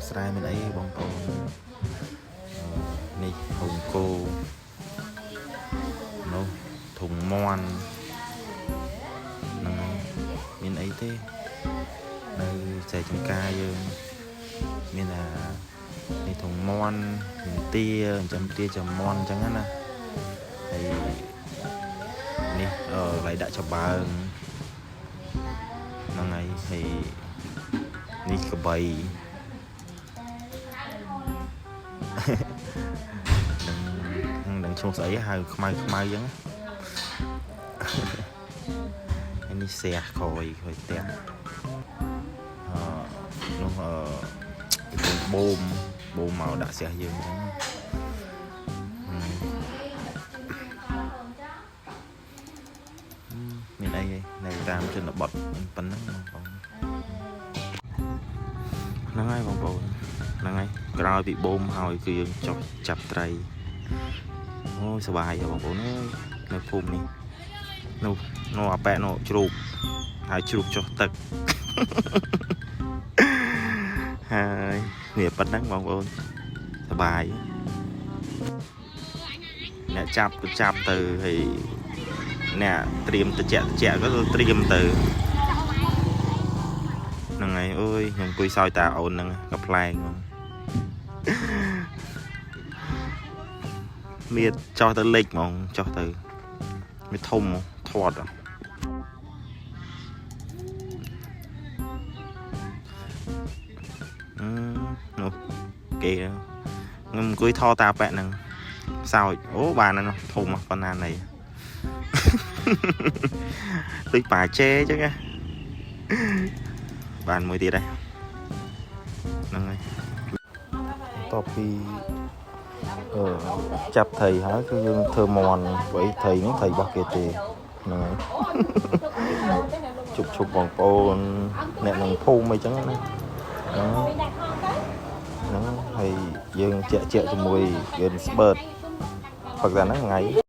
ស្រែមានអីបងប្អូននេះហុងគោនោះធុងមន់ហ្នឹងហើយមានអីទេនៅស្រែចំការយើងមានអានេះធុងមន់មានទាចិញ្ចឹមទាចំមន់អញ្ចឹងណាហើយនេះកន្លែងដាក់ចំបើងហ្នឹងហើយហើយនេះកបី នឹងនឹងឈ្មោះស្អីហៅខ្មៅខ្មៅអញ្ចឹងហើយនេះស្រះក្រោយក្រោយផ្ទះអឺនោះអឺគេពងបូមបូមមកដាក់ស្រះយើងអញ្ចឹងមានអីនៅតាមជនបទប៉ុណ្ណឹងបងប្អូនហ្នឹងហើយបងប្អូនហ្នឹងហើយក្រោយពីបូមហើយគឺយើងចុះចាប់ត្រីអូយសប្បាយហ៎បងប្អូនអើយនៅភូមិនេះនោះនោះអាប៉ែនោះជ្រូកហើយជ្រូកចុះទឹក ហើយនេះប៉ុណ្ណឹងបងប្អូនសប្បាយអ្នកចាប់ក៏ចាប់ទៅហើយអ្នកត្រៀមតិចតិចក៏ត្រៀមទៅហ្នឹងហើយអើយខ្ញុំអង្គុយសើចតាអូនហ្នឹងក៏ប្លែងហ្មងមៀតចោះទៅលិចហ្មងចោះទៅវាធំហ្មងធាត់ហ៎អឺនោះគេខ្ញុំអង្គុយថតតាប៉ែហ្នឹងសើចអូបានណាស់នោះធំហ៎ប៉ុណ្ណាណី ដូចប៉ាជេអញ្ចឹងណាបានមួយទៀតដែរហ្នឹងហើយបន្ទាប់ពីអឺចាប់ត្រីហើយគឺយើងធ្វើមន់ព្រោះអីត្រីនេះត្រីរបស់គេទេហ្នឹងហើយ ជប់ជប់បងប្អូនអ្នកក្នុងភូមិអីចឹងណាហ្នឹងហ្នឹងហើយយើងជែកជែកជាមួយយើងស្បឺតផឹកតែហ្នឹងថ្ងៃ